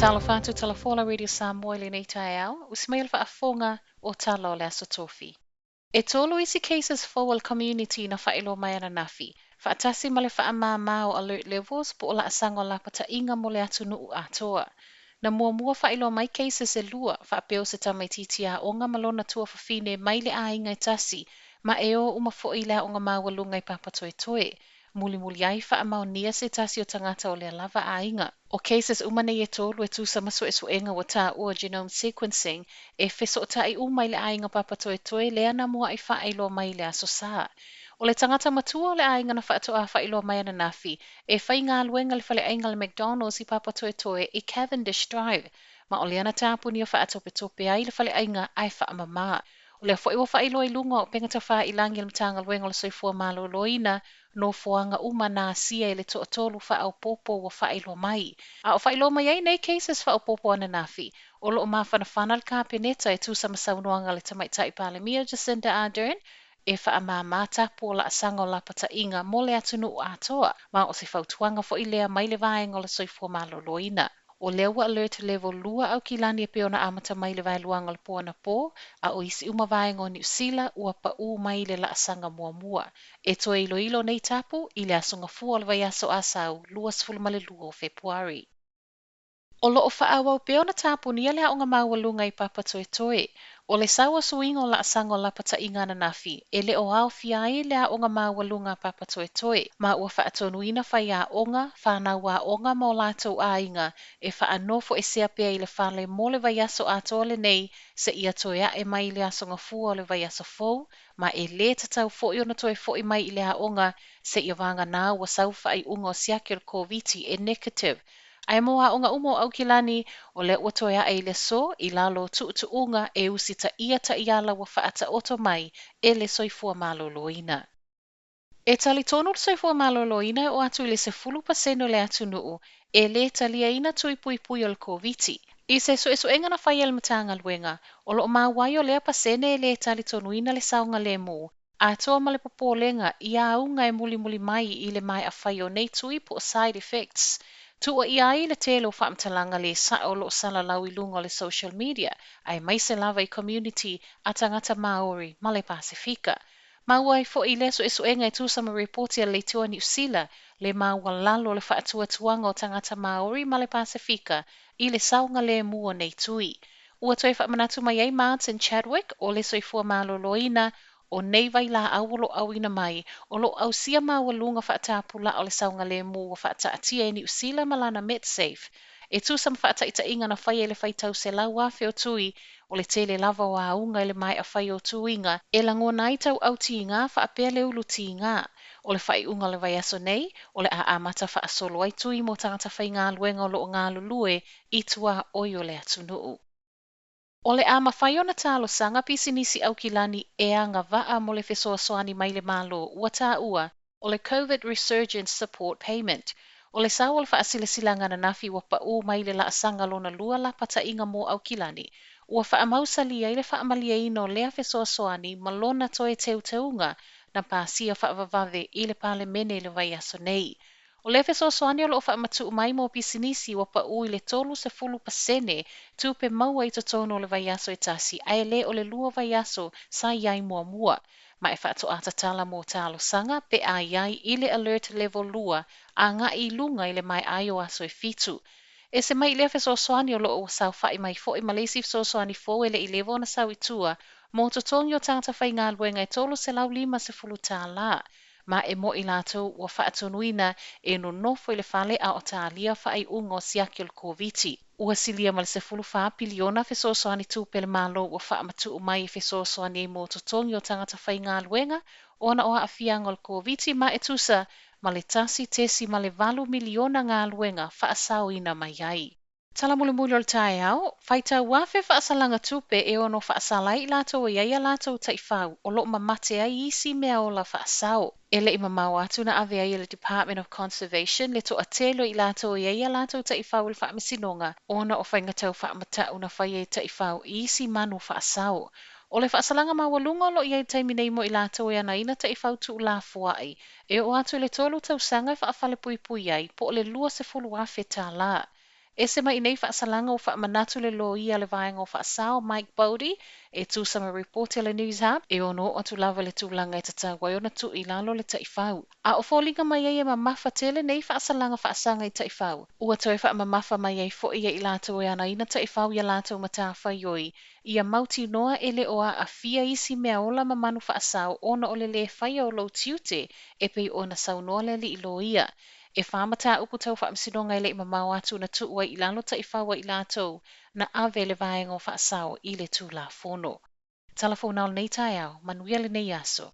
Talofa atu Tala Radio Samoa i lenei taeao, usi mai le faafofoga o tala o le Aso Tofi. E tolu isi cases fou o le community na faailoa mai ananafi, faatasi ma le faamāmā o alert levels po o laasaga o lapataiga mo le atunuu atoa. Na muamua faailoa mai cases e lua, faapea o se tamaititi aoga ma lona tuafafine mai le aiga e tasi, ma e o uma foi i le aoga maualuga i Papatoetoe. Mulimuli ai faamaonia se tasi o tagata o lea lava aiga. O cases uma nei e tolu e tusa ma suesuega ua taua genome sequencing e fesootai uma i le aiga Papatoetoe lea na muai faailoa mai i le Aso Sa. O le tagata matua o le aiga na faatoa faailoa mai ananafi e faigaluega i le faleaiga le McDonald's i Papatoetoe i Cavendish Drive, ma o lea na tapunia faatopetope ai le faleaiga ae faamamā. O lea foi ua faailoa i luga o upega tafailagi a le Matagaluega o le Soifua Maloloina nofoaga uma na asia e le toatolu faaopoopo ua faailoa mai. A o faailoa mai ai nei cases faaopoopo ananafi, o loo mafanafana le Kapeneta e tusa ma saunoaga a le Tamaitai Palemia Jacinda Ardern e faamāmā tapu o laasaga o lapataiga mo le atunuu atoa, ma o se fautuaga foi lea mai le vaega o le Soifua Maloloina. O lea ua alert level 2 Aukilani e pei ona amata mai le vaeluaga o le po anapo, a o isi uma vaega o Niu Sila ua paū mai le laasaga muamua. E toe iloilo nei tapu i le aso Gafua o le vaiaso Asau 22 o Fepuari. O loo faaauau pea ona tapunia le aoga maualuga i Papatoetoe. O le sau o suiga o laasaga o lapataiga ananafi, e le o aofia ai le aoga maualuga a Papatoetoe, ma ua faatonuina faiaoga, whānau aoga ma o latou aiga e faanofoesea pea i le fale mo le vaiaso atoa lenei seia toe ae mai i le Aso Gafua o le vaiaso fou, ma e lē tatau foi ona toe foi mai i le aoga seia vagana ua sau faaiuga o siaki o le Koviti e negative. Ae mo aoga uma o Aukilani, o lea ua toe ae i le aso i lalo o tuutuuga e usitaia taiala ua faataoto mai e le Soifua Maloloina. E talitonu le Soifua Maloloina e oo atu i le 10% o le atunuu e lē taliaina tui puipui o le Koviti. I se suesuega na fai e le Matagaluega, o loo maua ai o lea pasene e lē talitonuina le saogalemu, atoa ma le popolega i auga e mulimuli mai i le maea fai o nei tui po o side effects. Tuuaia ai le tele o faamatalaga le sao o loo salalau i luga o le social media, aemaise lava i community a tagata Maori ma le Pasefika. Maua ai foi i lea suesuega e tusa ma ripoti a le Leitio a Niu Sila le maualalo o le faatuatuaga o tagata Maori ma le Pasefika i le saogalemu o nei tui. Ua toe faamanatu mai ai Martin Chadwick o le Soifua Maloloina o nei vailaau o loo auina mai, o loo ausia maualuga faatapulaa o le saogalemu ua faataatia e Niu Sila ma lana Medsafe. E tusa ma faataitaiga na faia i le faitau 100,000 o tui, o le tele lava o auga i le maea fai o tuiga e lagona ai tauau tiga faapea le ulu tiga. O le faaiuga o le vaiaso nei, o le a amata faasolo ai tui mo tagata faigaluega o loo galulue i tuaoi o le atunuu. O le a mafai ona talosaga pisinisi Aukilani e agavaa mo le fesoasoani mai le Malo ua taua o le COVID Resurgence Support Payment. O le sao o le faasilasilaga ananafi ua paū mai le laasaga lona lua lapataiga mo Aukilani, ua faamausalia ai le faamalieina o lea fesoasoani ma lona toe teuteuga na pasia faavavave i le Palemene i le vaiaso nei. O lea fesoasoani o loo faamatuu mai mo pisinisi ua paū i le 30% tupe maua i totonu o le vaiaso e tasi, ae le o le 2 vaiaso sa iai muamua. Ma e faatoa tatala mo talosaga pe a iai i le alert level 2 agai i luga i le maea ai o aso e 7. E se mai lea fesoasoani o loo saofai mai foi ma le isi fesoasoani fou e le i leva ona sau i tua mo totogi o tagata faigaluega e $350, ma e mo i latou ua faatonuina e nonofo i le fale a o talia faaiuga o siaki o le Koviti. Ua silia ma le 14 piliona fesoasoani tupe le Malo ua faamatuu mai e fesoasoani ai mo totogi o tagata faigaluega ona o aafiaga o le Koviti, ma e tusa ma le 1.8 miliona galuega faasaoina mai ai. Tala mulimuli o le taeao, faitau afe faasalaga tupe e ono faasala ai i latou e ai a latou taifau o loo mamate ai isi mea ola faasao. E lei mamao atu na ave ai e le Department of Conservation le toatele o i latou e ai a latou taifau i le faamasinoga ona o faigatau faamatau na fai ai taifau i isi manu faasao. O le faasalaga maualuga o loo iai i le taimi nei mo i latou e anaina taifau tuulafoai e oo atu i le 3 tausaga e faafalepuipui ai po o le $20,000. Ese mai nei faasalaga ua faamanatu le Loia a le Vaega o Faasao, Mike Bodie, e tusa ma ripoti a le Newshub, e ono oo atu lava i le tulaga e tatau ai ona tuu i lalo le taifau. A o foliga mai ai e mamafa tele nei faasalaga faasaga i taifau, ua toe faamamafa mai ai foi ia i latou e anaina taifau i a latou matafaioi, ia mautinoa e le o aafia isi meaola ma manu faasao ona o le lē faia o lou tiute e pei ona saunoa le alii loia. E whā mataupu tau faamasinoga e le i mamao atu na tuu ai i lalo taifau a i latou na ave le vaega o faasao i le Tulafono. Tala fou nao lenei taeao, manuia lenei aso.